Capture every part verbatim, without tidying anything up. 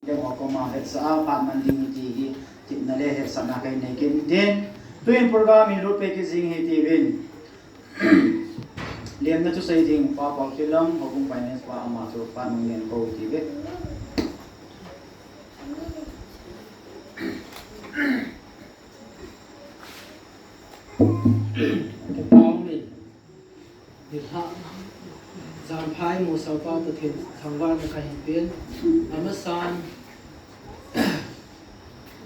Demo koma hetsah a phat man ding hi ti hi, tipna le hetsahna kahin nei kit in tin. Tuin program hi lut peh kit jing hi tiuvin. Lemna thusei ding Pa Paukhilam, Houbung Finance pa, ama chu phat hung len kou tiuve. Kipah umin. Nilhah, janphai musah Pa Pathen thangvahna kahin pen. Amasan,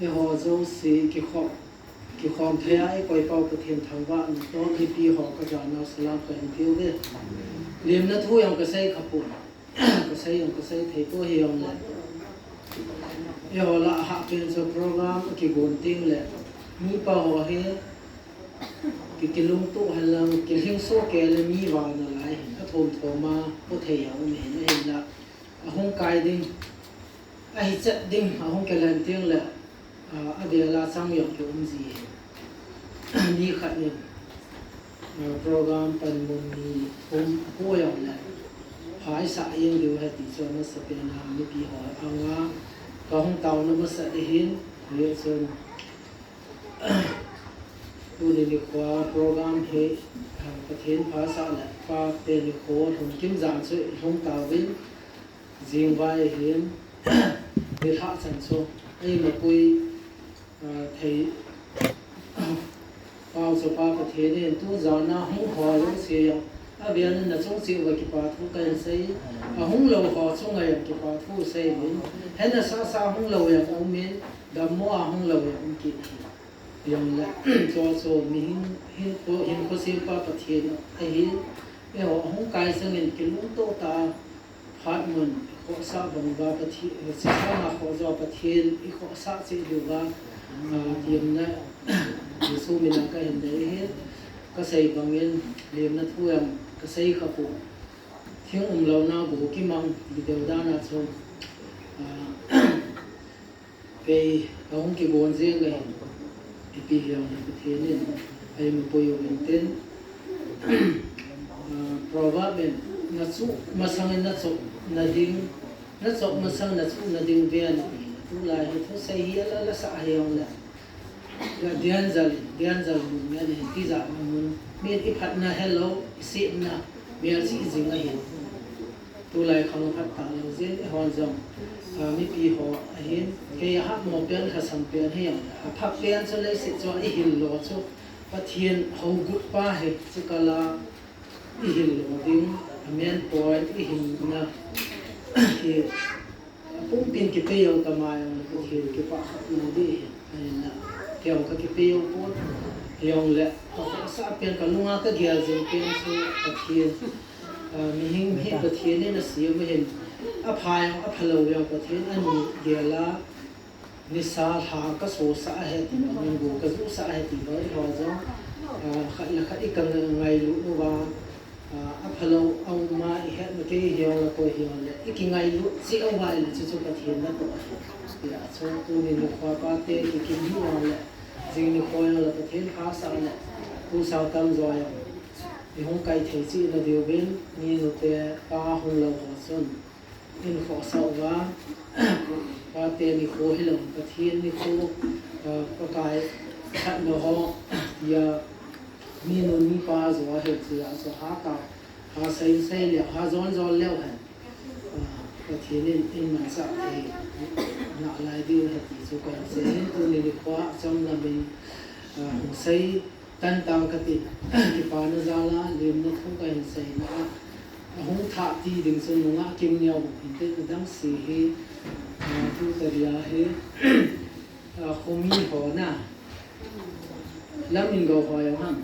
eiho jouse kikhom, kikhom thei a eikoi Pa Pathen thangvahna toh mipi ho kajana salam kahin peuve. Lemna thu jong kasei khapon. Kasei jong kasei thei poi hijongle. Eiho lah a hahpen chu program akigon tengle, mipa ho hi ki, kilungtoh henlang, kilhingso kei le mi vang nalai hin, athom thom a, po thei a um hin, ahinla, ahung kai ding, ahichet ding, ahung kilen tengle, a, avel a chang jong kium ji hin. Mi khat in, a, program panmun ni thum apo jongle, phaisah jeng diu ahi ti chu amasapen a mipi ho anga kahung taona masa ahin, hijeh chun, tuni nikho program hi, a, Pathen phasah le Pate nikho lhumkim jan chu ilhung tauvin, jingvai hin, nilhah chan chu eimapui, a, thei pau chu Pa Pathen in tu jana hung hoi jouse jong, avel in nachung cheh uva kipa thu kahin sei, ahung lou ho chunga jong kipa thu sei uvin, hena sasa hung lou jong aumin, dammo a hung lou jong um kit hi. Hijongle, chu chu mihem, hinkho, hinkho sempa Pathen ahin, eiho ahung kai changin kilungtoh tah a, phat mun, khohsah bang uva Pathen, sisa a khoh jo Pathen ikhohsah cheh diuva, a, temna Jesu mina kahin nei ahi, kasei bangin, lemna thu jong kasei khapon. Thing umlouna go kimang ti deu dan a chu, a, kei kahung kigon jeng le hin, ipi hijongle Pathen in eimapui uvin tin, a, proverb in, nachuh masangin nachohna ding, nachoh masang nachuhna ding ven, tulai hi thusei hi ala la sah hijongle, danger, danger mun ngen hin, tijat na mun, min iphatna helou, isetna, melchih jing ahin. Tulai khang phat talou jeh in eihon jong, a, mipi ho ahin, kei ahatmo pen, lhasam pen hijongle, apha pen chu leiset chu ihil lou chu, Pathen hougut pa hi, chukal a ihil lou ding, a main point ihinna hi, apumpin kipei jou tamai jongle Pathen kipah khat lou ding ahi, ahinla, kei jong kakipei jou pon, hijongle, kakhohsah pen, kalunga kagel jing pen chu Pathen, a, mihem hi Pathen in asem ahin, apha jong, aphalou jong Pathen in ani gel a, nisa lha kasosah ahi ti bang, go kajuhsah ahi ti bang, eiho jong, a, khat le khat ikangailut uva, a, aphalou aum a ihet na kei hijongle koi hijongle, ikingailut cheh uva ahile chuchu Pathen natoh ahi. Tia chu tuni nikho pate kikim hi jongle, jing nikho jongle Pathen phasah le, tu sao tamjo jong ihung kai thei cheh na diuvin, minu te pa hung lou ho chun, in khohsah uva, pate nikho hilou, Pathen nikho, a, Pakai khatna ho, tia, minu mipa jo ahi tia, chu hatah a sei sei leu, ha jon jon leu hen, a, Pathen in, in manchah thei nalai diu ahi ti chu kahin sei in, tuni nikho a chomlam in, a, hung sei tan tang kati, kipana jal a, lemna thu kahin seina a, ahung thah ti ding chu nungah Kim Neo hinte, adang se hi, a, tu taria hi, a, khomi ho na, Lammingo ho jong ham.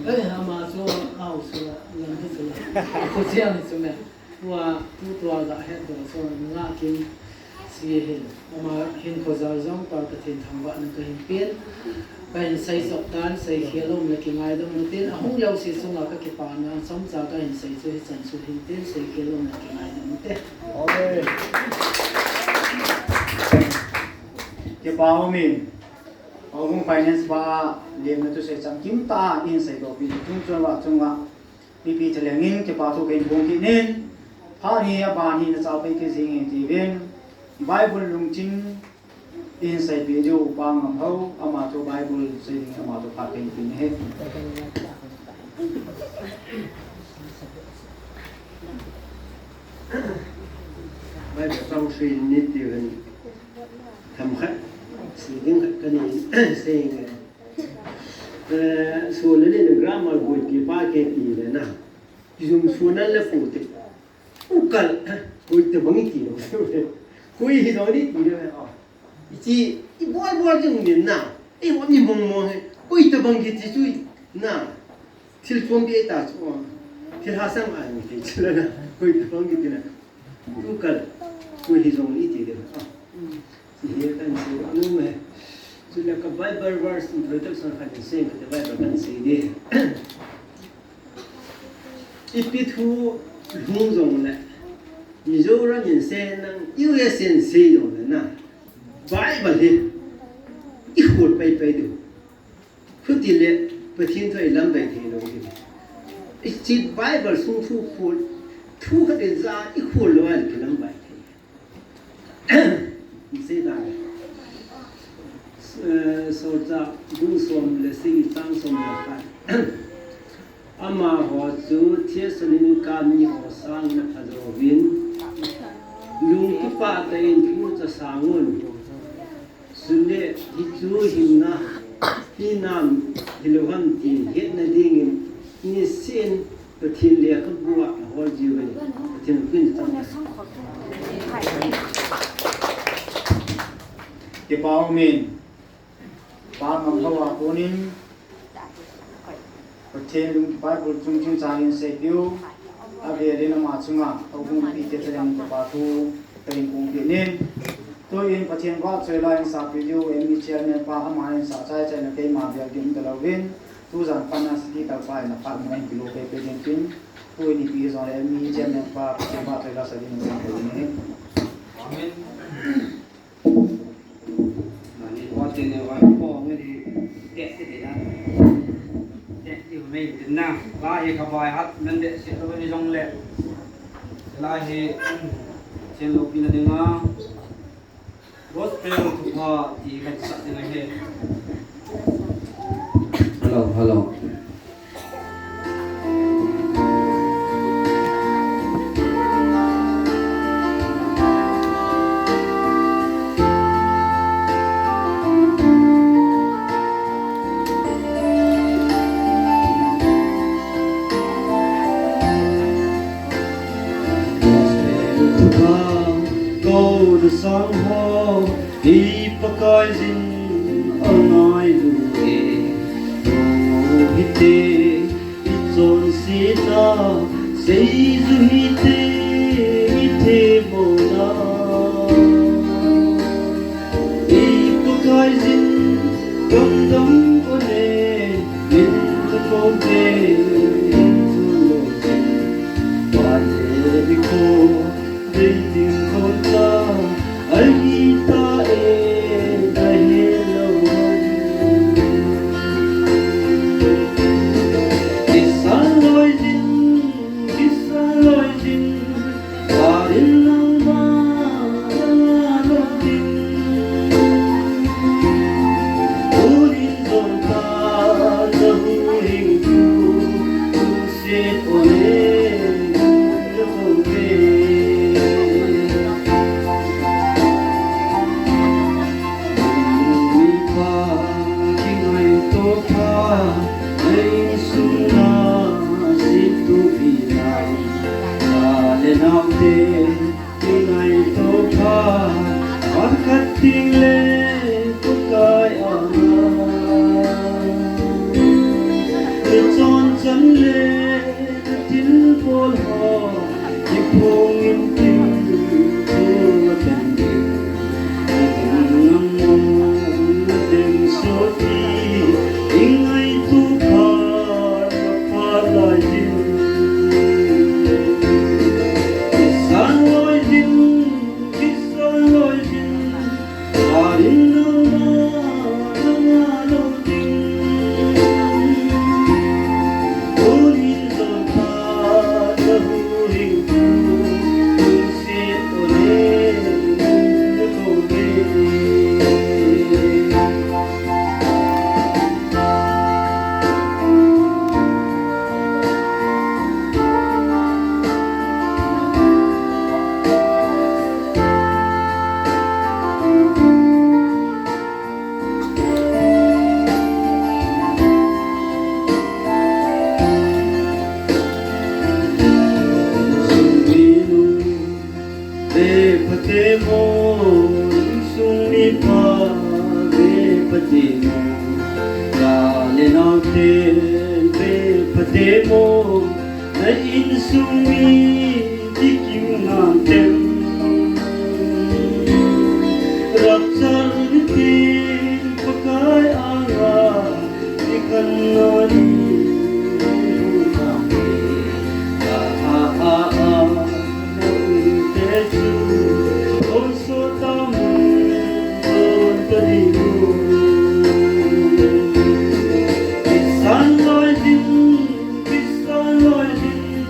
Ei, ama chu, au chu, lam hi chu la. Kho chiang chu me. Tua, tu tua ga het do chu, nungah Kim se hin. Ama hinkho jal jong Pa Pathen thangvahna kahin pen. Kahin sei chop tan, sei khel um le kingaidam u tin, ahung jouse chunga kakipana, chomcha kahin sei chu hichan chu hin tin, sei khel um le kingaidam u te. Amen. Kipa umin, Houbung Finance pa, lemna thusei chamkim tah a eihin seidoh pi chungchon uva chunga, mipi thalheng in kipa thu kahin phong kit in, phat hi aban hi nachau pei kit jing in tiuvin, Bible lungthim in seipeh diu Pa Ngamhao, ama chu Bible sei ding, ama chu phat kahin pe ahi. Bible chang sei ni ti hin. Themkhat, sei ding khat kahin sei nge. Eh, sun le lin grammar boi kipa kiti le na. Jum sun le fu te. Ukal, koi tabang iti lou. Koi hi jong iti lou. Ah. Iti, ibol bol jong ni na. Ibol ni mong mong hi. Koi tabang kiti chu na. Thil chom bi ta chu. Thil hasam a ni ti chu na. Koi tabang kiti na. Ukal, koi hi jong iti lou. Ah. Hi kan sei, anu me. Chule ka Bible verse introduction khat in sei, ka Bible kan sei ding. Ipi thu lhung jongle, Mizoram in sei nang, U S A in sei jongle na, Bible hi, i khol pai pai diu. Chuti le, Pathen thu i lam pai thei lou ding. Hiche Bible sung thu khol, thu khat in ja, i khol lou a le ki lam pai thei. Sei ta. Eh, Solchah bung som le sagi chang som le khat. Amaho chu Thessalonica miho sangin apha jouvin, lungtup tah in thu chu asang un. Chule hichu hinna hinam hilou ham ti hetna dingin, niseh in Pathen lekhabu a ahol jiu ahi. Pathen pin chang. Kipa umin, Pa Ngamhao a konin, Pathen lung Bible chungchang chang in seipeh u, avel in ama chunga, aumpi te chang in Kipa thu, kahin pumpi in. Tuin Pathen vahchoi la in sapeh diu, M E chairman pa, ama in sa chai chai na keima vel ding ta louvin, tujan pan a speaker pa in aphat mo in kilo pe pe ding tin, tuin ipi jong le M E chairman pa, Pathen vahchoi la sa ding in sa pe ding in. Amen. Mani ho te ne wa po nge di te te de na. Te ti me de na. La hi ka bai hat men de se lo ni jong le. La hi chen lo pi na de nga. Gospel thupha ti kan sa de nga he. Hello, hello. Ko da sang ho, i Pakaiyin angailu e, ko hite, i chonsetna, seiju hite, i themona. I Pakaiyin, kamdam o ne, min ka ko te, in tu lo te, pa le i ko, Dei ding khon ta, ahi ta e, na he lo ham. Kisan loi din, kisan loi din, pa din nang ma, na lo din. Tunin zong ta, na hu hing tu, Chon chan le Thil bol ho, i phong in tin, thu a ten ding, i ding ngam mong, na ding sot hi, i ngaitu phat, a phat lai ding. Kisan loi ding, kisan loi ding, Ten pen pate mo, na insung mi dikim ngang tem. Rapsal tin Pakai anga, dikan na ni. A, a, a, a, na te chu, on so tam, on ta di mo. Kisan loi din, kisan loi din,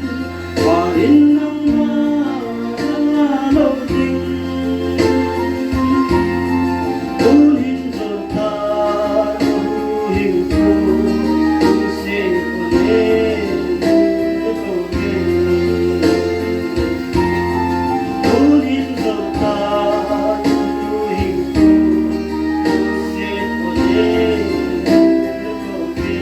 pa in nang ma, nang ma lo din. Kun hin zol ta, kun hin kun, kun se kun e, kun ko ke. Kun hin zol ta, kun hin kun, kun se kun e, kun ko ke.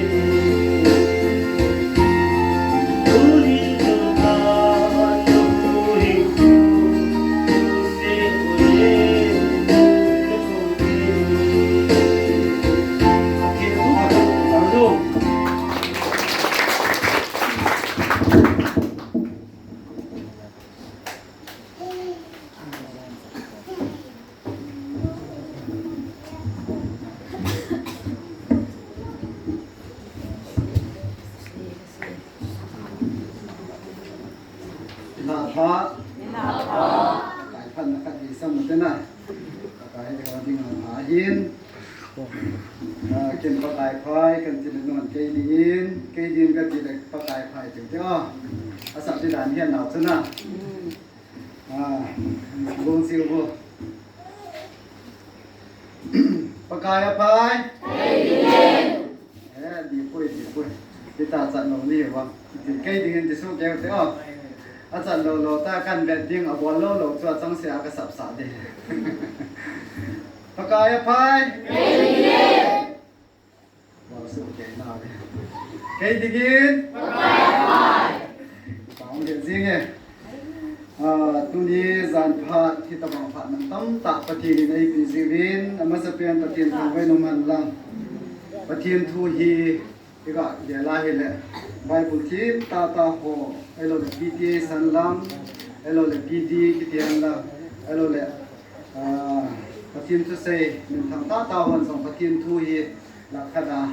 Ina pha. Ina pha. Kai phan na khat di sam te na. Pakai ho ding a pha hin. Ah, ken Pakai phai, kan ti le non kei ding in, kei ding ka ti le Pakai phai te te a. A sam ti dan hian nau chu na. Ah, bung siu bu. Pakai a phai. Eh, di pui, di pui. Ti ta chan lo ni wa. Ti kei ding in ti su keu te o. A chan lo lo ta kan vet ding a bol lo lo chu a chang se a ka sap sa di. Pakai a phai. Bol su kei na di. Kei ding in. Pakai a phai. Paung de jing e. Ah, tuni jan phat, hitabang phat mantam tah Pathen in eipe jiuvin, amasa pen Pathen thangvah in um hen lang. Pathen thu hi, i ga gel a hile, Bible thim tah tah ho, ahilou le P T A san lang, ahilou le P D kiti hen lang, ahilou le, ah, Pathen thusei, minthang tah tah hon jong Pathen thu hi, Lah khat a,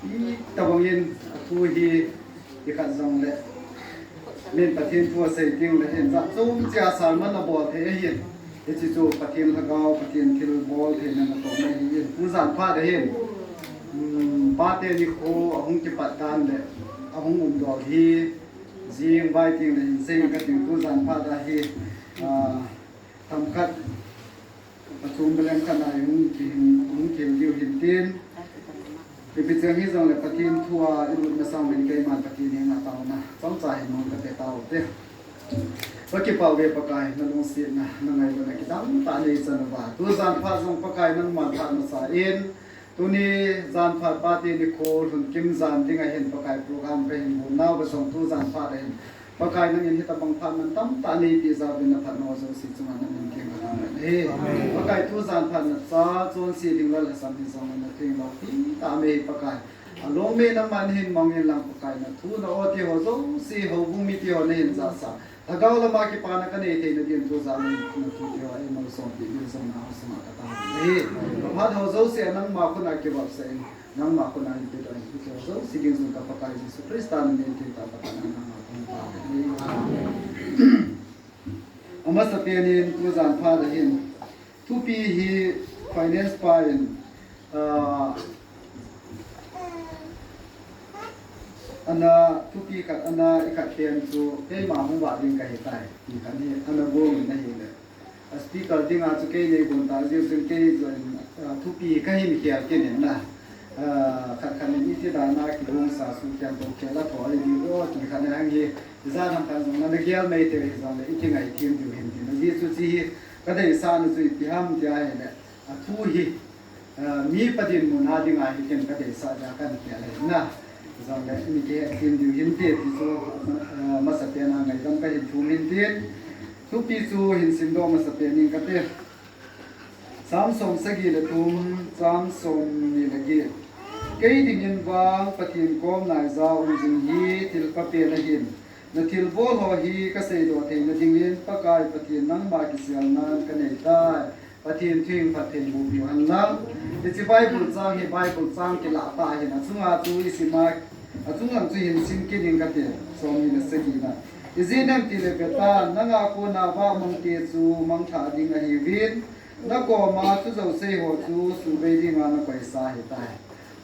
hitabang in a thu hi, i khat jong le. Min Pathen thu a sei ding le hin, jat chom cheh a sermon a bol thei ahin. Hiche chu Pathen lhagao, Pathen thilbol theina natong ahin. Tu jan phat a hin. Hmm, Pate nikho ahung kipat dan le, ahung umdol hi, jing vai ding le hin, sei ka ding tu jan phat a hi, ah, Themkhat, a chung belem khat na i hung ki, hung kihil diu hin tin. Ipi chang hijongle Pathen thu a i lut masang in keiman Pathen henga taona chomcha hin mong ka pe tau te. Ka kipah uve Pakai, na lungsetna, na ngailutna kidang tah nei chan uva. Tu jan phat jong Pakai nangman phat masa in, Tuni jan phat Pate nikho lhun kim jan ding a hin Pakai program ka hin bol nau ka jong tu jan phat a hin Pakai nangin hitabang phat mantam tah neipe jeh uvin na phatna jouse chunga na min theng ka thangvah e. Pakai tu jan phat na chachon se ding lal hasam hi jong na theng lou pi tah e Pakai. Along me nangman hin mong in lang Pakai na thu na o ti ho jouse houbung mite ho na hin jahsah. Lhagao lama kipana ka nei theina din tu jan in na thu ti ho ei malsompi ding jong na hausa ma ka tao e. Phat ho jouse a nangma khut a kivopsah in, nangma khut a in pe doh in, tu ti ho jouse ding jong ka Pakai Jesu Christa na min theng tah a Pakai nangma khut a tao e. Amasa pen in tu jan phat a hin, Thupi hi finance pa in, ah, ana thupi khat ana i khat pen chu keima hung vah ding ka hi tai, ti khat hi ana gong in ahile. A speaker dinga chu kei nei gon ta jeh chun kei jong, ah, thupi ka hin khel kit in na. Ah, khat khat in iti dan a kigong sa su khel to khel a tho a le di o ti khat na hang hi. Jan ham khat jong na gel mai te hi jong le iti ngai thim diu hin ti na. Jeh chu chi hi Ka deisahna chu ipi ham ti ahile, a thu hi, eh, mi pa dinmun a dinga hi ken ka deisah jeh a kan ti ahile na. Jongle, mi kihet thim diu hinte ti chu, eh, masa pen a ngaidam ka hin thum hintin. Thupi chu hin simdoh masa pen ing kate. Chang som sagi le thum, chang som ni le get. Kei dingin vang Pathen kom naija um jing hi thil phapen ahin, na thilbol ho hi kaseidoh theina dingin Pakai Pathen nangma kiselnan kanei tai. Pathen thu phattheiboh piu hen lang. Hiche Bible chang hi Bible chang kilah tah ahin, achunga chu isim a, achung lang chu hin sim kit ing kate, somni le sagi na. Ijeh inem itile vetan, nanga kona vahmang te chu mangthah ding ahiuvin, nakoma chu jouse ho chu suhbei dinga nakoisa ahitai.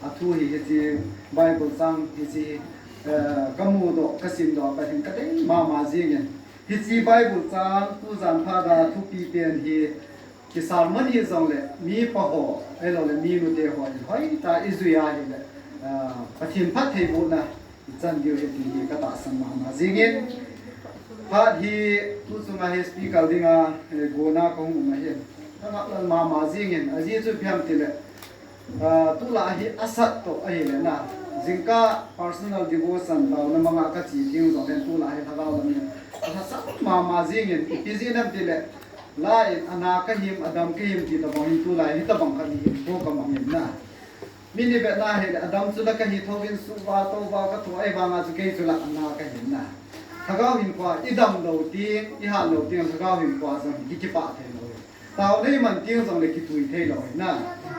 Athu hi hiche Bible chang hiche, eh, kamudoh, kasimdoh, Pathen kadei mama jingin. Hiche Bible chang tujan phat a thupi pen hi, ki sermon hijongle, mipa ho, ahiloule minute ho, hoitah a ijui ahile, ah, Pathen phattheibohna ichan diu ahi ti hi katahsan mama jingin. Phat hi tuchunga hi speaker dinga, eh, gona kahung um ahin. Kangah lal mama jingin, ajeh chu ipi ham itile, ah, tulai hi asat toh ahile na. Jingkah personal devotion taona manga kache ding jongle tulai hi lhagao lamin alhasam mama jingin, ipi jeh inem itile, la in ana kahim, adam kahim ti tabang hin tulai hi tabang khat hi hinkho kamangin na. Min ivet na hile, adam chu la kahi thouvin suhva, touva kathoh, ahivanga chu kei chu la ana kahin na. Lhagao hinkhoa idam lou teng, ihat lou teng, lhagao hinkhoa jong kikipah thei lou hi. Taona iman teng jongle kitui thei lou hi na.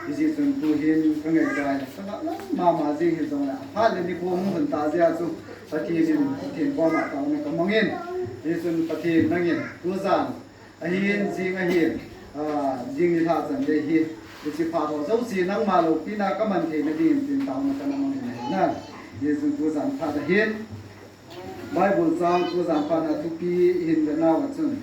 Hijeh chun tuhin kangaichat le, kangah lal mama jing hijongle, aphat le nikho hung lhun tah jeh a chu Pathen in, Pathen koma taona kamangin. Hijeh chun Pathen nangin tujan ahin, jing ahin, ah, jing nilhah chan gei hi, hiche phat ho jouse nangma loupina kaman theina dingin tin taona kana mangin ahi na. Hijeh chun tujan phat ahin, Bible chang tujan phat a thupi hin venauva chun,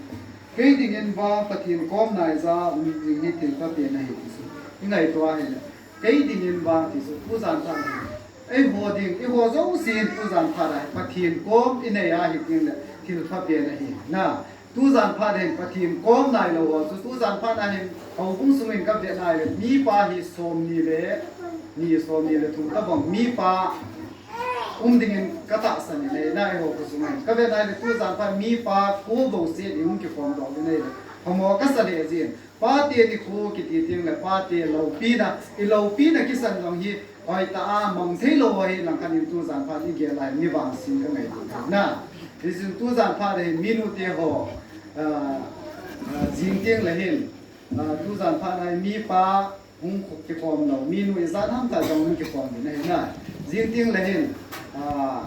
kei dingin vang Pathen kom naija um jing hi thil phapen ahi ti chu ingaito ahile, kei dingin vang ti chu tujan phat ahi. Eiho ding, eiho jousen tujan phat a hi Pathen kom inei ahi tengle thil phapen ahi na. Tujan phat a hin Pathen kom nailou ho chu tujan phat a hin houbung sungin kavet nahile mipa hi somni le ni, somni le thum tabang mipa um dingin katahsan in ahi na, eiho kho sunga hin. Kavet nahile tujan phat mipa ko bou set ihung kikhom doh uvin ahile, homo kasa lheh jin. Pate nikho kiti tengle pate loupina, iloupina kisan jong hi hoitah a mang thei lou ahi, langkhat in tujan phat igel a hin mi vangset kangaito na. Hijeh chun tujan phat a hin minute ho, ah, ah, jing tengle hin, ah, tujan phat a hin mipa hung kikhom lou, minu ijat ham khat jong hung kikhom ding ahi na. Jing tengle hin, ah,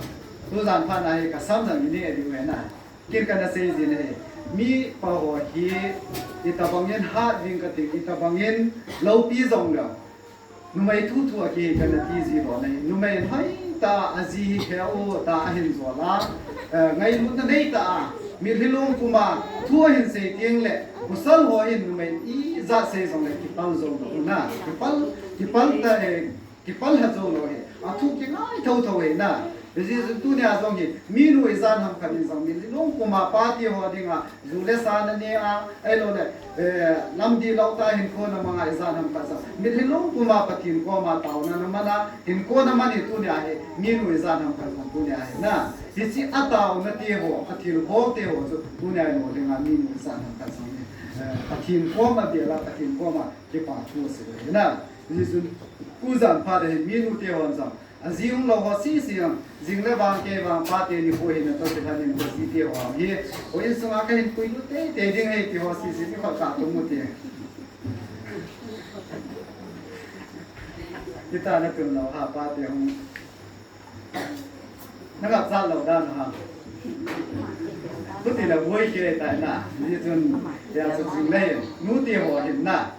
tujan phat a hi kasam jong inei diu ahi na. Ken kana sei jin ahi. Mipa ho hi itobangin hat ding kati, itobangin loupi jongleu, numei thuthu a kihi kana ti ji lou ahi. Numei in hoitah a aji hi khel u tah a ahin jol a, eh, ngailutna neitah a, mitlhi long puma thu ahin sei tengle, pasal ho hin numei ijat sei jongle kipal jou lou na, kipal, kipal ta, eh, kipal lha jou lou hi, athu kingai thotho hi na. Hijeh chun tunia jong hi, minu ijat ham khat in jong mitlhi long puma pate ho dinga ju le sa nane a, ahiloule, eh, lamdih lou tah a hinkho namang a ijat ham khat jong mitlhi long puma Pathen koma taona naman a, hinkho naman hi tunia hi, minu ijat ham khat jong tunia hi na. Hiche ataona te ho, athilbol te ho chu tunia hi lolhing a minu ijat ham khat jong hi, eh, Pathen koma bel a, Pathen koma kipa thu asei u ahi na. Hijeh chun tujan phat a hin minute hon jong, aji hung lou ho sese jong, jing le vang kei vang pate nikho hina toh kilhon in kaji te ho hi, o insunga kahin puilut teitei ding ahi ti ho sese ni khut kah tung u te. Kita na tun lou ha pate hung. Na ngapsah lou dan ham. Chuti le boi kei tai na. Hijeh chun, hia chu jing le hin, nute ho hin na.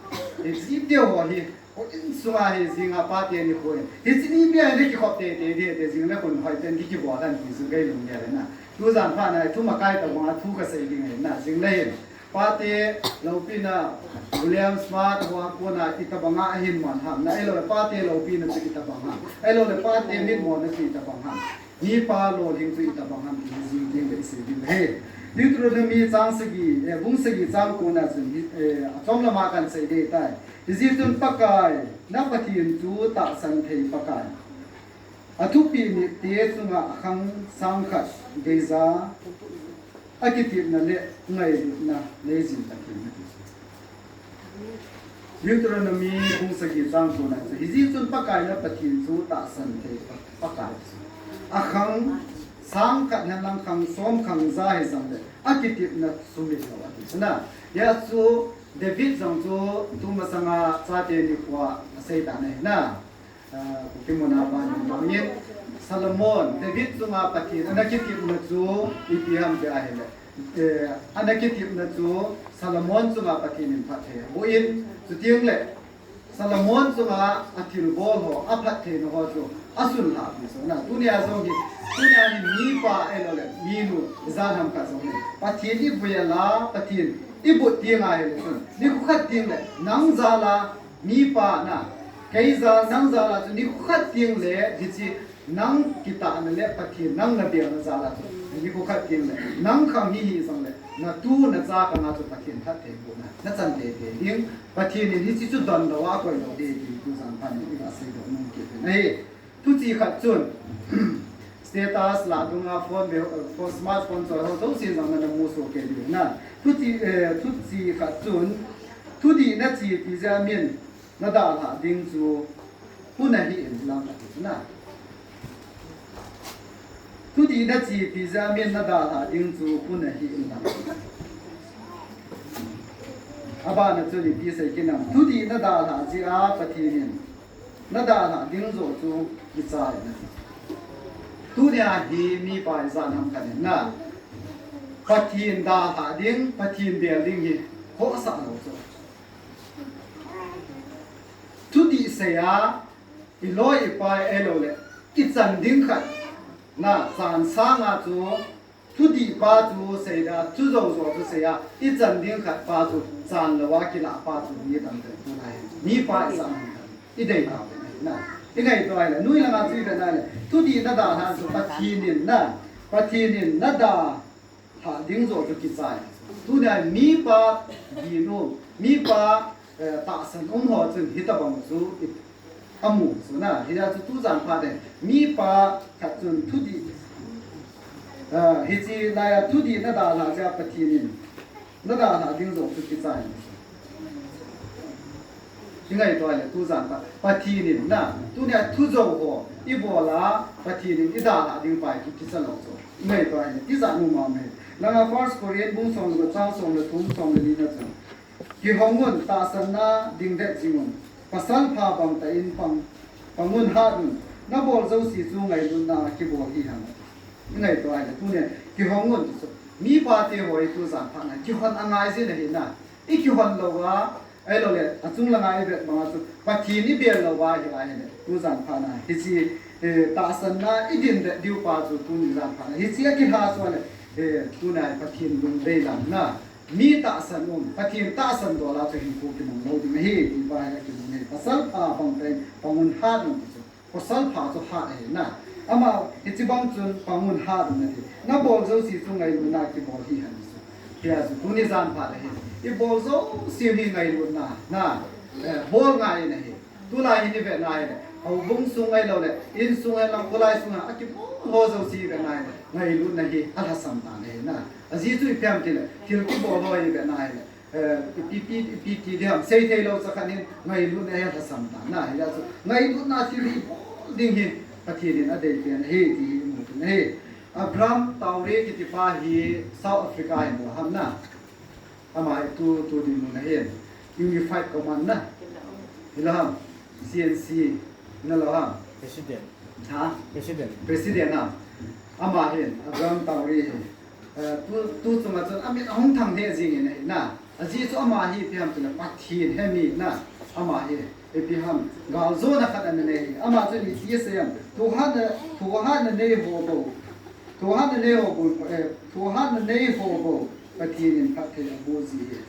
Hiche te ho hi, o insunga hi jing a pate nikho hin. Hiche ni bia hin kikhop teitei ding te jing le khun hoi ten ki kibol dan ti chu kei lunggel ahi na. Tujan phat a hi thu makai tabang a thu kasei ding ahi na. Jing le hin. Pate loupina, William Smart ho a kona itobanga ahin man ham. Ahiloule pate loupina chu itobang ham. Ahiloule pate mitmona chu itobang ham. Mipa lolhing chu itobang ham ti hi jing tengle isei ding ahi. Deuteronomy chang sagi, eh, bung sagi chang kona chun hi, eh, achom lama kan sei ding tai. Hijeh chun Pakai, na Pathen chu tahsan thei Pakai. Athupi mite chunga akhang sang khat geija, akitepna le ngailutna neijin Pathen nati chu. Deuteronomy bung sagi chang ko na chu, hijeh chun Pakai na Pathen chu tahsan thei Pakai chu. Akhang sang khat hen lang khang som khang ja hijongle akitepna sumit lou ati chu na. Hia chu David jong chu tumasanga chate nikho a asei tan ahi na. Ah, Kuki muna pa ni mangin Solomon, David chunga Pathen ana kitepna chu ipi ham ti ahile, eh, ana kitepna chu Solomon chunga Pathen in phatthei aboh in, chuteng le Solomon chunga athilbol ho, aphattheina ho chu asun lhahpi chu na. Tunia jong hi, tunia hi mipa ahilou le minu ijat ham khat jong hi Pathen ivel a, Pathen ibol teng ahile chun nikho khat teng le nang jal a mipa na, kei jal, nang jal a chu nikho khat teng le hiche nang kitahna le Pathen nang nabelna jal a chu nikho khat teng le nang khang hi hijongle natu nacha khang a chu Pathen phatthei bohna nachan teitei ding. Pathen in hiche chu donlou a koilou ahi ti tujan phat in iga seidoh nom kit in ahi. Thuche khat chun, status lah dunga phone ve, phone, smartphone choi ho jouse jong nana musoh kei diu na. Thuche, eh, thuche khat chun, thudih nache ti jeh a min nadalhah ding chu hun ahi in lang ati chu na. Thudih nache ti jeh a min nadalhah ding chu hun ahi in lang. Abana chun ipi sei kit nam, thudih nadalhah jeh a Pathen in nadalhah ding joh chu kichai nati. Tunia hi mipa ijat ham khat in na, Pathen dalhah ding, Pathen bel ding hi khohsah lou chu. Thudih sei a, iloi ipai ahilou le ichan ding khat na chan sanga chu thudih pa chu sei da, thujou joh chu sei a, ichan ding khat pa chu chan lou a kilah pa chu mi tamtah tulai mipa ijat ham khat in idei tauve na. Ingaito ahile, nui langa chu ivet na le, thudih nadalhah chu Pathen in na, Pathen in nadalhah ding joh chu kichai. Tunia mipa gin um, mipa, eh, tahsan um ho chun hitobang chu i, amu chu na. Hia chu tujan phat in mipa khat chun thudih, eh, hiche laia thudih nadalhah jeh a Pathen in nadalhah ding joh chu kichai. Ingaito ahile tujan phat, Pathen in na, tunia thujou ho ibol a Pathen in idalhah ding pa hi kicha lou chu. Ingaito ahile tijat nom ahi. Langa First Corinth bung som le gup chang som le thum, som le li na chun, kihong un, tahsanna dingdet jing un, pasal pha bangtah in pang, pang un, hat un, nabol jouse chu ngailutna a kibol hihen. Ingaito ahile tunia kihong un ti chu mipa te ho hi tujan phat na kihon angai jin ahi na. Ikihon lou a, ahilou le achung langa ivet banga chu Pathen ibel lou a hi ahile tujan phat na hiche, eh, tahsanna idindet diu pa chu tuni jan phat na hiche akilha chu ahile, eh, tunia Pathen lungdei lam na, mi tahsan um, Pathen tahsan dol a chu hinkho kimang lou ding ahi ti pa hi akimu ahi. Pasal pha bangtah in pang un, hat un ti chu pasal pha chu hat ahi na. Ama hiche bang chun pang un, hat un ati. Nabol jouse chu ngailutna a kibol hihen ti chu. Hia chu tuni jan phat ahi. Ibol jouse hi ngailutna na, eh, bol ngai in ahi. Tulai hin ivet na ahile, houbung sung ahilou le insung hen lang, kholai sung hen lang akibol ho jouse ivet na ahile, ngailutna hi alhasam tan ahi na. Ajeh chu ipi ham tile, thil kibol ho ivet na ahile, eh, ipi, ipi, ipi ti ding ham, seithei lou cha khat in ngailutna hi alhasam tan na. Hia chu ngailutna thil hi bol ding hi Pathen in adei pen ahi ti hi imu thei in ahi. Abraham Traore kiti pa hi South Africa a hin bol ham na. Ama hi tu, tu dinmun ahin, Unified Command na. Hilou ham, C N C, nalou ham. President. Ha? President. President ham. Ama hin, Abraham Traore hi. Eh, tu, tu chunga chun amin ahung thang lheh jing in ahi na. Ajeh chu ama hi ipi ham tile Pathen hemi na. Ama hi ipi ham, galjona khat ana nei. Ama chun iti asei ham, thohhatna, thohhatna nei ho bou, thohhatna nei ho bou, eh, thohhatna nei ho bou Pathen in phatthei aboh ji ahi.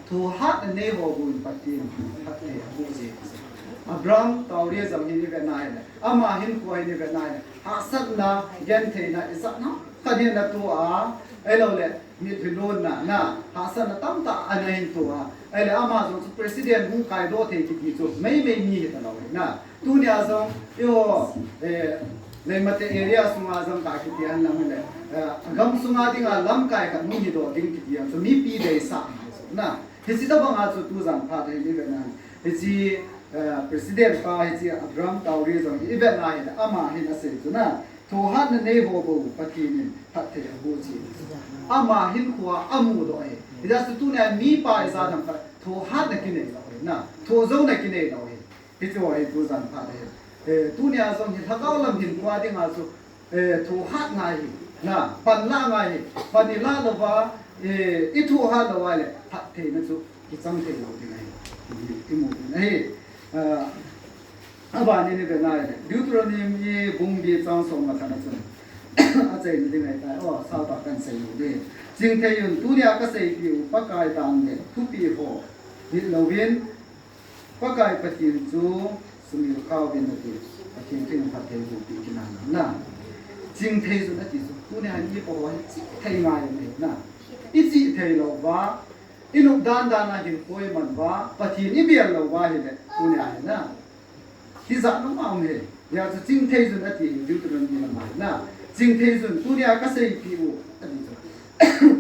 Thohhatna nei ho bou in Pathen phatthei aboh ji ahi. Abraham Traore jong hin ivet na ahile, ama hinkho hin ivet na ahile, hahsatna, gentheina ijat ham khat in ana toh a, ahilou le mitlhi lonna na, hahsatna tamtah ana hin toh a, ahile ama jong chu president hung kaidoh thei kiti chu meimei mi hita lou ahi na. Tunia jong, eiho, eh, Leimateh area sunga jong kakiti hen lang le, eh, agam sunga dinga lamkai khat hung hidoh ding kiti jong chu mipi deisah ahi chu na. Hiche tabang a chu tujan phat hin i vet na. Hiche, eh, president pa hiche Abraham Traore jong hi i vet na hi ama hin asei chu na. Thohhatna nei ho bou Pathen in phatthei aboh ji. Ama hinkho a amudoh hi. Hijeh chun tunia mipa ijat ham khat thohhatna kinei lou hi na. Thohjouna kinei lou hi. Hiche ho hi tujan phat ahi. Eh, tunia jong hi lhagao lam hinkho a dinga chu, eh, thohhat ngai hi. Na, pan la ngai hi. Pan i la louva, eh, i thohhat louva le, phattheina chu kichang thei lou ding ahi. Hi, i mu ding ahi. Ah, abanin i vet na le. Deuteronomy bung li chang som le khat na chun. Achaina ding ahitai. Oh, sao ta kan sei lou ding. Chingthei un tunia ka seipeh u Pakai dan le thupeh ho nit louvin, Pakai Pathen chu sumil khauvin ati. Pathen ching phatthei boh peh kit in lang na. Chingthei jun ati chu. Tunia hi mipa ho hi chingthei ngai ahi na. I chingthei louva, i nop dan dan a hinkho i man uva, Pathen i bel louva hile. Tunia hi na. Hijat nung aum hi. Hijeh chun chingthei jun ati hi, Deuteronomy lam a hi na. Chingthei jun, tunia ka seipeh u, ati chu.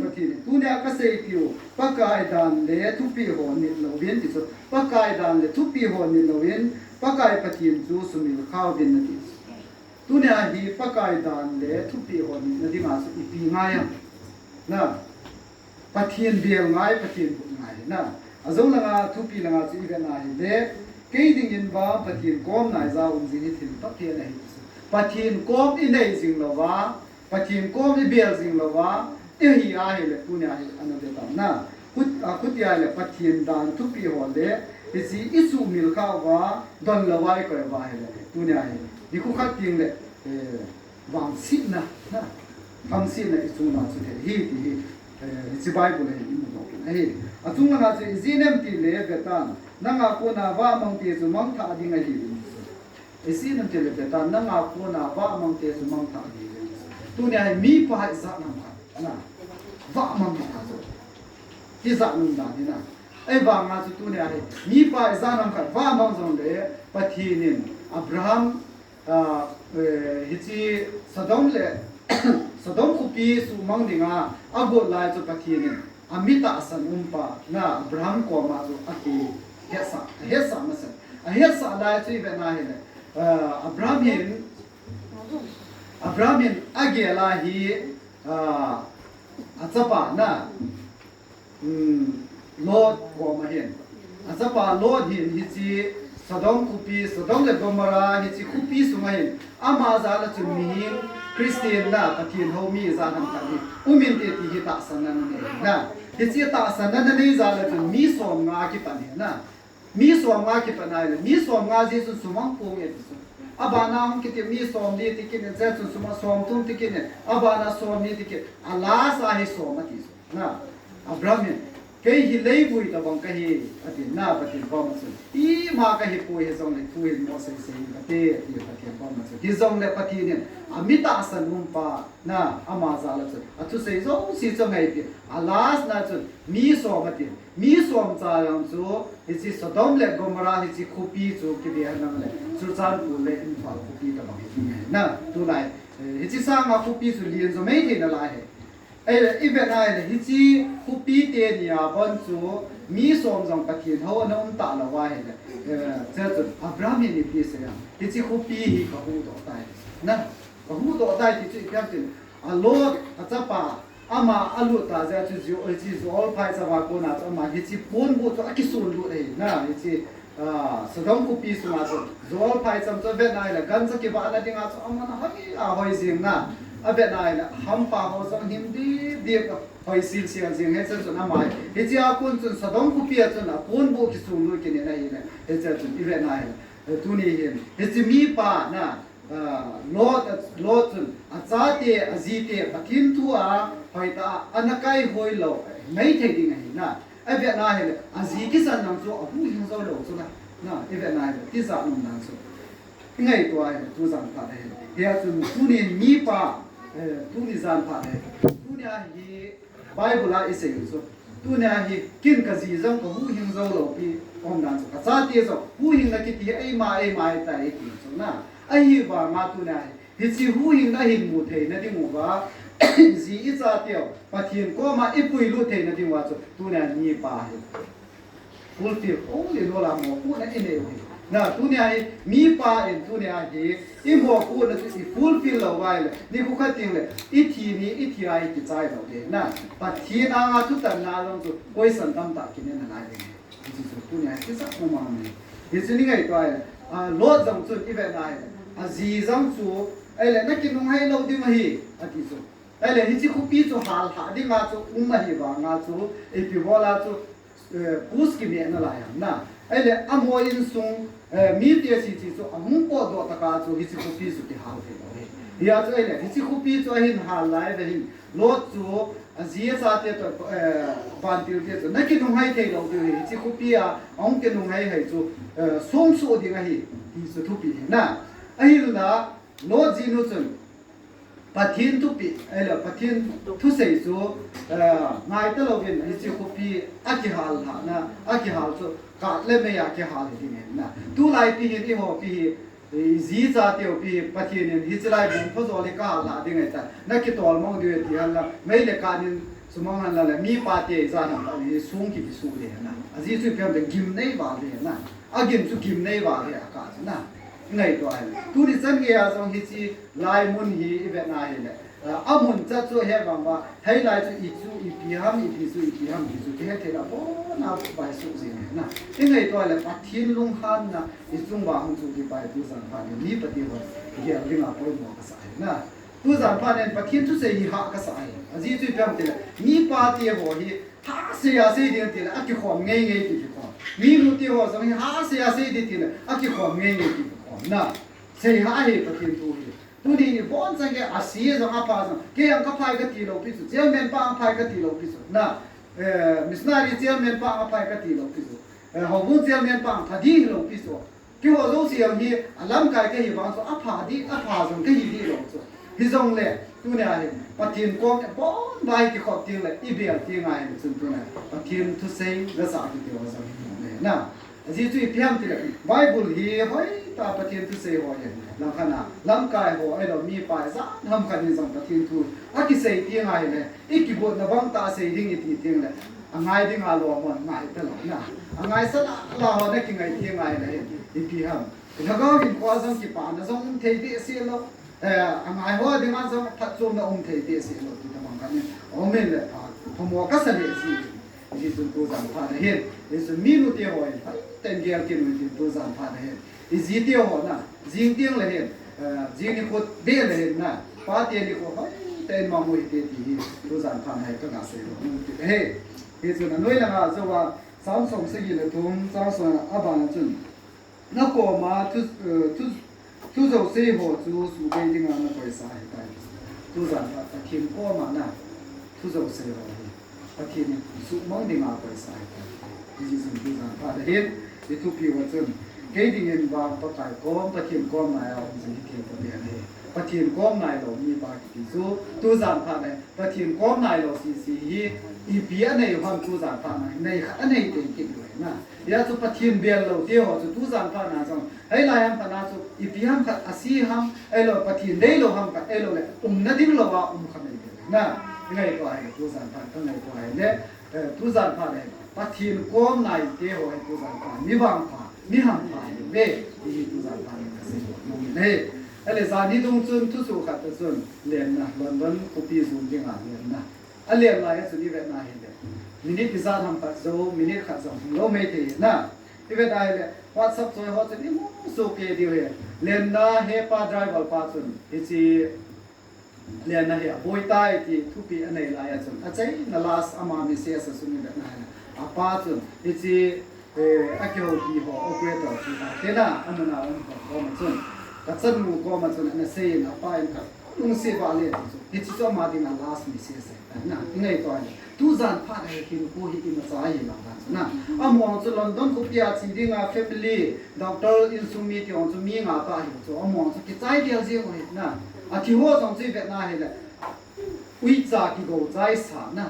Pathen in, tunia ka seipeh u, Pakai dan le thupeh ho nit louvin, ti chu. Pakai dan le thupeh ho nit louvin, Pakai Pathen chu sumil khauvin ati chu. Tunia hi Pakai dan le thupeh ho nitna dinga chu ipi ngai am. Na. Pathen bel ngai, Pathen boh ngai na. Ajou langa, thupi langa chu i vet na hile, kei dingin vang Pathen kom naija um jing hi thil pha khat ahi. Pathen kom i nei jing louva, Pathen kom i bel jing louva, i hi ahile, tunia hi ana ve tam na. Khut, a, khutia le Pathen dan thupeh ho le, hiche i sumil khauva, don louva i koi uva hile, tunia hi. Nikho khat teng le, eh, vangsetna, na, vangsetna i chunga chu thei hi, ti hi, eh, hiche Bible a hin i mudoh kit ahi. Achung langa chu ijeh inem itile vetan, nanga kona vahmang te chu mangthah ding ahi. Ijeh inem itile vetan, nanga kona vahmang te chu mangthah ding ahi. Tunia hi mipa hi ijat ham khat, na, vahmang khat chu. Hijat nung dan hi na. Ahivanga chu tunia hi, mipa ijat ham khat vahmang jongle, Pathen in Abraham Ah, eh, hiche Sodom le, Sodom khopi suhmang dinga agot lai chu Pathen in ami tahsan umpa, na Abraham koma chu akihetsah, ahetsah masa. Ahetsah lai chu i vet na hile, ah, Abraham hin, Abraham hin agel a hi, ah, achapa na, Hmm, Lot koma hin. Achapa Lot hin hiche Sodom khopi, Sodom le Gomorrah hiche khopi sunga hin. Ama jal a chun mihem Christian na Pathen hou mi ijat ham khat hi um inte ti hi tahsanna anei na. Hiche tahsanna anei jal a chun mi som nga akipan ahi na. Mi som nga akipan ahile, mi som nga jeh chun sum ahung pung e ti chu. Abana hung kiti mi som li ti kit in, hiche chun sum a som thum ti kit in, abana som ni ti kit, a last a hi som ati chu. Na, Abraham hin, kei hi leivui tabang kahi, ati na, Pathen koma chun. Ima kahi poi hijongle, thu hin mo sei sei kate, ati Pathen koma chun. Hijongle Pathen in, ami tahsan umpa, na, ama jal a chun. Athusei jouse chu ngaipi, a last na chun, mi som ati. Mi som cha jong chu, hiche Sodom le Gomorrah hiche khopi chu kive henlang le, Churachandpur le Imphal khopi tabang hi ding ahi na, tulai, eh, hiche sanga khopi chu len jo mai thei nalai ahi. Ahile, i vet na hile, hiche khopi teni a bon chu, mi som jong Pathen hou ana um talou ahile, eh, hiche chu Abraham hin ipi asei ham. Hiche khopi hi kahuhdoh tai. Na, kahuhdoh tai ti chu ipi ham itile, a Lot, achapa, Ama alut ta jeh a chu jo, hiche jol phaicham a kona chu ama hiche ponbuh chu akisun lut ahi na, hiche, ah, Sodom khopi sunga chu jol phaicham chu avet na hile, gancha kivahna dinga chu aman ahoi, ahoi jing na, avet na hile, hampa ho jong him dip dip, ahoi sil sil jing, hiche chun ama hi, hiche a kon chun Sodom khopi a chun aponbuh kisun lut kit in ahile, hiche chun i vet na hile, tuni hin, hiche mipa na, Ah, Lot, Lot chun, achate, ajite, Pathen thu a, hoitah a, ana kaihoi lou, maithei ding ahi na. Avet na hile, aji kisan lang chu, ahuhhing jou lou chu na. Na, i vet na hile, tijat nung dan chu. I ngaito a hile, tujan phat ahi. Hia chun, tuni mipa, eh, tuni jan phat ahi. Tuni a hi, Bible a isei u chu. Tunia hi ken kaji jong kahuhhing jou lou pi um dan chu. Kachate jong huhhingna kiti hi eima, eima ahitai ti chu na. Ahivanga tunia hi, hiche huhhingna hin mu theina ding uva, ji i chateu Pathen koma i puilut theina diuva chu tunia mipa hi fulfill, all in all a mopohna i nei u hi. Na, tunia hi mipa in tunia hi i mopohna chu i fulfill lou uva ahile, nikho khat teng le i thi ni, i thi a i kichai lou ding. Na, Pathen anga thutanna jong chu question tamtah kinei nalai ding. Hichu tunia hi kisa um a um e. Hichu i ngaito uva ahile, a, Lot jong chun i vet uva ahile, aji jong chu, ahile na kinunghei lou ding ahi, ati chu. Ahile hiche khopi chu hallhah dinga chu um ahi vanga chu, ipi bola chu, eh, Cush kimeh nalai ham na. Ahile amaho insung, eh, mite sese chu ahung potdoh tah a chu hiche khopi chu kihal thei lou ahi. Hia chu ahile hiche khopi chu ahin hal lai uva hin Lot chu aji achate toh, eh, vantil te chu na kinunghei thei lou ding ahi, hiche khopi a ahung kinunghei hei chu, eh, songsuh ding ahi, ti chu thupi ahi na. Ahinla Lot jinu chun Pathen thupeh, ahile Pathen thusei chu, eh, ngai talouvin hiche khopi akihallhahna, akihal chu kat le mei a kihal hi ding ahi na. Tulai pi hin eiho pi hi, i ji i chateu pi hi Pathen in hiche lai bung phajol hi kahallhah ding ahi tai, na kitol mang diu ahi ti henlang, mei le kat in sumang henlang le mipa te ijat ham khat hi song kikisuh ding ahi na. Aji chu ipi ham itile gimnei val ding ahi na. Agim chu gimnei val hi akah chu na. I ngaito uva ahile, tuni chan geiya jong hiche lai mun hi i vet uva ahile, a, amun chat chu ahe vang uva, hilai chu i chu ipi ham, ipi chu ipi ham, ti chu kihe thei lou, abona vaisuh jing ahi na. I ngaito uva ahile Pathen lunghanna i chung uva hung chu kipai tujan phat in mipa te ho gel dinga poimo kasah ahi na. Tujan phat in Pathen thusei hi hah kasah ahi. Aji chu ipi ham itile, mipa te ho hi hah sei a sei ding tile akikhom ngeingei ti kikhom. Minu te ho jong hi hah sei a sei ding tile akikhom ngeingei ti kikhom na. Seihah ahi Pathen thu hi. Tuni ni abonchan gei ase jong apha jong, kei jong kaphai kati lou pi chu, chairman pa jong phai kati lou pi chu na. Eh, missionary chairman pa jong aphai kati lou pi chu. Eh, houbung chairman pa jong pha ding hilou pi chu. Keiho jouse jong hi alamkai kahi vang chu apha ding, apha jong kahi ding lou chu. Hijongle tunia hin Pathen kom abon uva i kikhop teng le i bel teng ahile chun tunia Pathen thusei gasah kiti ho jong hi mu ahi na. Ajeh chu ipi ham itile Bible hi hoitah Pathen thusei ho ahi. Langkhat a lamkai ho ahilou mipa ijat ham khat in jong Pathen thu akisei teng ahile i kigotna bang tah sei ding i ti teng le, angai dinga lom hon ngai talou na. Angaisah lah lah ho na kingai teng ahile, ipi ham. I lhagao hinkho a jong kipana jong um thei behseh lou. Eh, angai ho dinga jong phatchomna um thei behseh lou ti tabang khat in. Aum in le pha, phamo kasa leh ji. Hijeh chun tujan phat ahin. Hijeh chun minu te ho in, hoitah in gel kit un tin tujan phat ahin. I ji te ho na, jing teng le hin, eh, jing nikho beh le hin na, pa te nikho hoitah in mangmu hite ti hi, tujan phat a hi kaga sei lou nom kit ahi. Hichun anoi langa jouva, chang som sagi le thum, chang som abana chun, na koma thu, eh, thu, thu jouse ho chu suhbei dinga na koisa ahitai. Tujan phat Pathen koma na, thu jouse ho hi Pathen in suhmang dinga koisa ahitai. Hijeh chun tujan phat ahin, i thupi uva chun, kei dingin vang Pakai kom, Pathen kom nai a um jing hithei tapon ahi. Pathen kom nailou mipa kiti chu, tujan phat ahin, Pathen kom nailou sese hi, ipi anei u ham tujan phat a, nei khat anei tei kit u ahi na. Hia chu Pathen bel lou te ho chu tujan phat a jong, hilai a pat a chu, ipi ham khat ase ham, ahilou Pathen deilou ham khat, ahilou le, umna ding lou a um kha mai ding na. I ngaito ahile, tujan phat, ka ngaito ahile, eh, tujan phat le, Pathen kom nai te ho hi tujan phat, mi vangpha, mi hampha ahiuve, ti hi tujan phat le kasei nom in ahi. Ahile, jan hi dung chun, thusoh khat a chun, lenna, London khopi jum dinga lenna. Alen lai a chun i vet na ahile, minute ijat ham khat jou, minute khat jong hung lou maithei na. I vet na ahile, WhatsApp choi ho chun i mu soh kei diu ahi. Lenna hepa driver pa chun, hiche lenna hi aboi tai ti thupi anei lai a chun, achaina last ama message a chun i vet na ahile, apa chun, hiche, eh, akihoupi ho, operator ti ta, tena, amun a um ho koma chun, kachanu koma chun, ana sei in, apa in kalungset val e ti chu. Hiche chu ama dinga last message ahi. Na, i ngaito ahile, tujan phat a hi hinkho hi imacha ahi lang dan chu na. Amaho chu London khopi a che dinga family, doctor, insung mite ho chu mi nga tah ahi chu, amaho chu kichai del jeng u ahi na. Athi ho jong chu i vet na ahile, uicha kigou chaisa na.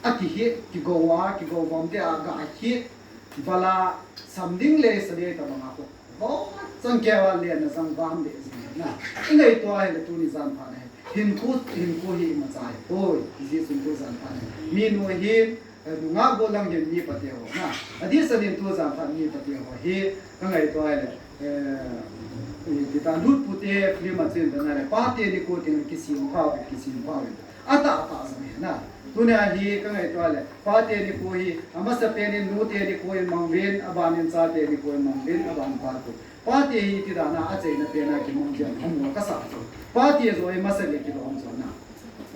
Akihet, kigou a, kigou vom te a, ga het, vala, sam ding le sa ding tabang a khu. Ho, chang keu a lenna jong vam deh jing na. I ngaito ahile tuni jan phat a hi. Hinkho, hinkho hi imacha ahipoi. Hijeh chun tujan phat hin minu hin, eh, nungah gollhang hin mi pate ho na. Adehset in tujan phat mi pate ho hi, kangaito le, eh, ipi ti ta, Lutpute film a chun vena le, pate nikho teng kisem pha uve, kisem pha uve. Atah atah jong hi na. Tunia hi kangaito le, pate nikho hi, amasapen in nute nikho hi mang uvin, abanin chate nikho hi mang uvin, abanin pate. Pate hi iti dan a achaina pen a kimang jeng ham mo kasa chu. Pate joh hi masa le kilom chu na.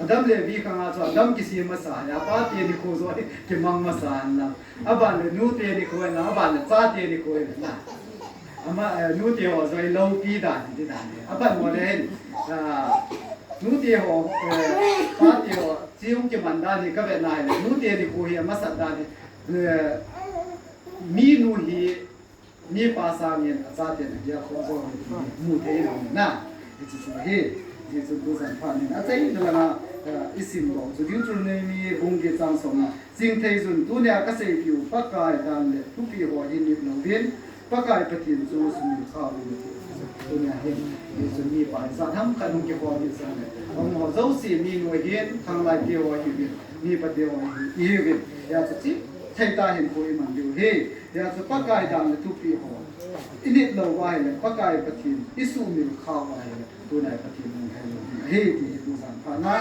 Adam le Evi khang a chu Adam kisem masa a, pate nikho joh hi kimang masa na. Aban le nute nikho na, aban le chate nikho na. Ama, eh, nute ho joh hi loupi dan, iti dan le. Aban mo le hin, ah, nute ho, eh, pate ho, chi hung kiman dan hi kavet na hile. Nute nikho hi amasa dan hi, eh, minu hi, mipa sangin achaten agel khoh jo hi mu thei lou na. Hiche chu hi, hiche chu tujan phat in achaina langa, eh, isim lou chu Deuteronomy bung get chang somna. Chingthei chun tunia kaseipiu Pakai dan le thupeh ho hi nit louvin, Pakai Pathen chu sumil kha uvin ati. Tunia hin, hiche chu mipa ijat ham khat hung kikhom hi jong le, hung ho jouse minu hin, khanglai te ho hiuvin, mipa te ho hi, hiuvin. Hijeh chun chi thei tah hinkho iman diu ahi. Hijeh chun Pakai dan le thupeh ho init lou uva ahile, Pakai Pathen isumil kha uva ahile, tunai Pathen lunghel lou ding ahi ti hi tujan phat na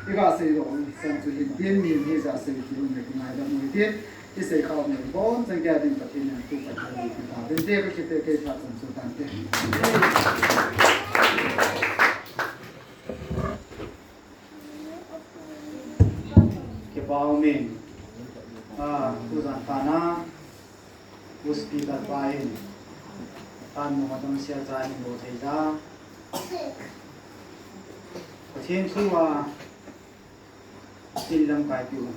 iga sei lou u, sang chu hin tin, mi hin hijat sei ti um le kingaidam u hitin, isei khah u le bon, chang kei a ding Pathen in tu Pathen in ta, ben te ka kipeh kei tha chan chu tante. Kipa umin. Ah, tujan phat na, u speaker pa in, tan mo matam sia cha in lo thei da. Pathen thu a, tin lamkai piu.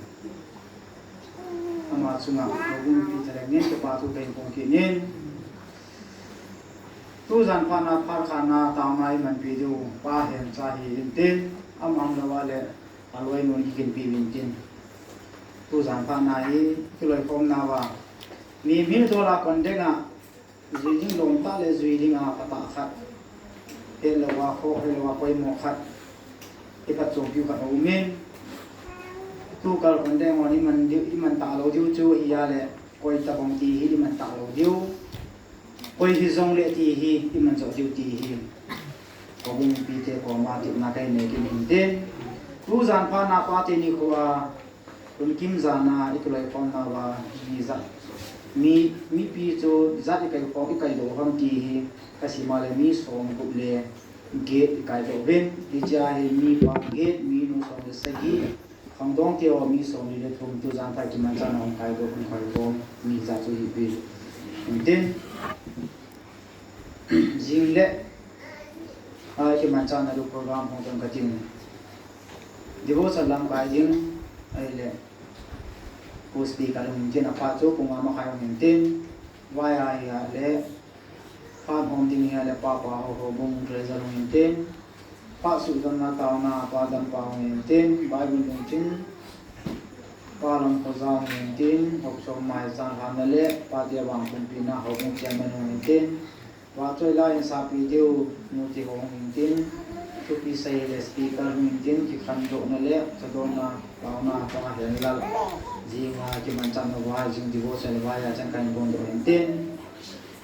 Ama chunga, Logumpi Thalheng in, kipa thu kahin phong kit in. Tujan phat na, phat khat na, taona imanpi diu, pa Hemcha hi intin, ama umlou a le, aloi nun kikinpi uvin tin. Tujan phat na hi, kiloikhom nauva, mi mil dola kon ding a, jui ding lom tah le jui ding a phatah khat, hetlou a khoh, hetlou a poimo khat, iphatchompiu khat aumin. Tukal kon ding hon iman diu, iman talou diu chu hi a le, koi tabang ti hi iman talou diu. Koi hijongle ti hi iman jo diu ti hi, Logumpi te koma tepna kahin nei kit in tin. Tujan phat na pate nikho a, Lunkim jan a ikiloikhom nauva mi ijat, mi, mipi chu ijat ikaikhom, ikaidoh ham ti hi kasim a le mi somgup le get ikaidoh uvin, hiche a hi mipa get, minu som le sagi, khangdong te ho mi somli le thum, tujan phat kimanchah na hung kaidoh, hung kaidoh mi ijat chu hipi intin. Jing le, a, kimanchah na diu program hung tong kating. Devotion lamkai ding, ahile, u speaker hung tin, aphat chu pung nga makhai hung tin, vai a hi a le, phat hom ding hi a le, papa ho, houbung treasurer hung tin, phat suhjonna taona, pa Dampa hung tin, Bible lungchin, pa Lamkhoja hung tin, hopsom mai changlhahna le, pate vangpumpi na, houbung chairman hung tin, Vahchoi la in sapi diu, nu ti hung tin, thupi sei le speaker hung tin, kikhandohna le, chadohna, taona, pa Henlal, jing a kimanchah na vai, jing devotion vai a chan kahin bol doh in tin.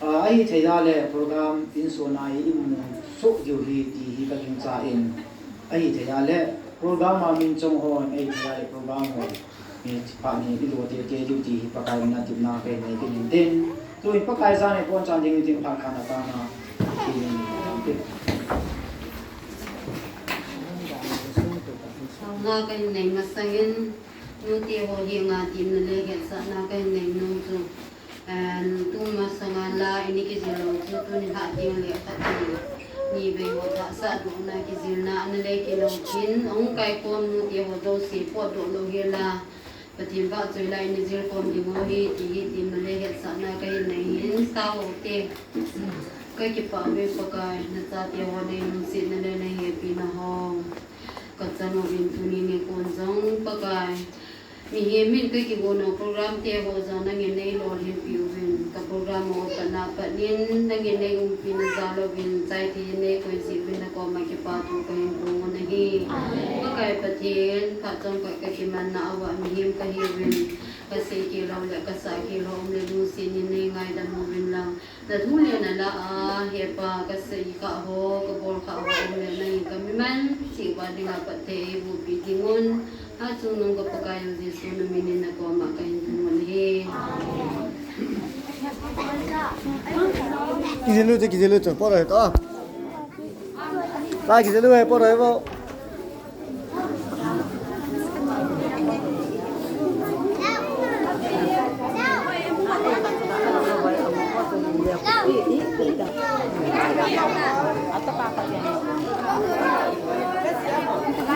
A, ahithei a le program in suna hi imu soh diu hi ti hi kagingchan, ahithei a le program a min chong hon, ahithei a le program hon. Ni phat ni ilu tete diu ti hi Pakai min a tepna kahin nei kit in tin. Tuin Pakai jan ibon chan ding tin phat khat na tana. Taona kahin nei masangin, nute ho hi nga tepna le hetsahna kahin nei nom chu. Eh, tun masanga la ini kijil lou chu tuni lhah teng le khat ni, ni vei ho hahsatna kijilna ana le kilou hin, ahung kaikhom nute ho jouse potdoh lou hela. Pathen vahchoi la in ijil khom ding u ahi, ti hi tepna le hetsahna kahin nei in, sao te. Kakipah uve Pakai, nachate ho nei lungsetna le nahepina ho. Kachan uvin tuni nikho jong Pakai. Mihem in kakigon u program te ho jong nangin neilolhinpi uvin, ka program ho patna pat in nangin neiumpi na jal uvin, chai thei in neikoi jeh uvin nakoma kipathu kahin phong u ahi. Pakai Pathen, phat chomkhat kakimanna uva mihem kahiuvin, kasei khel ho le kasah khel ho um le lungset in neingaidam uvin lang. Nathu le nalah a, he Pa, kasei khah ho, kabol khah ho um le nangin kamiman cheh uva dinga phatthei eiboh peh ding un. Achungnung ka Pakai u Jesu namin in nakoma kahin thum u ahi. Kijil u te, kijil u te, poro he to. Lai kijil u he, poro he vo.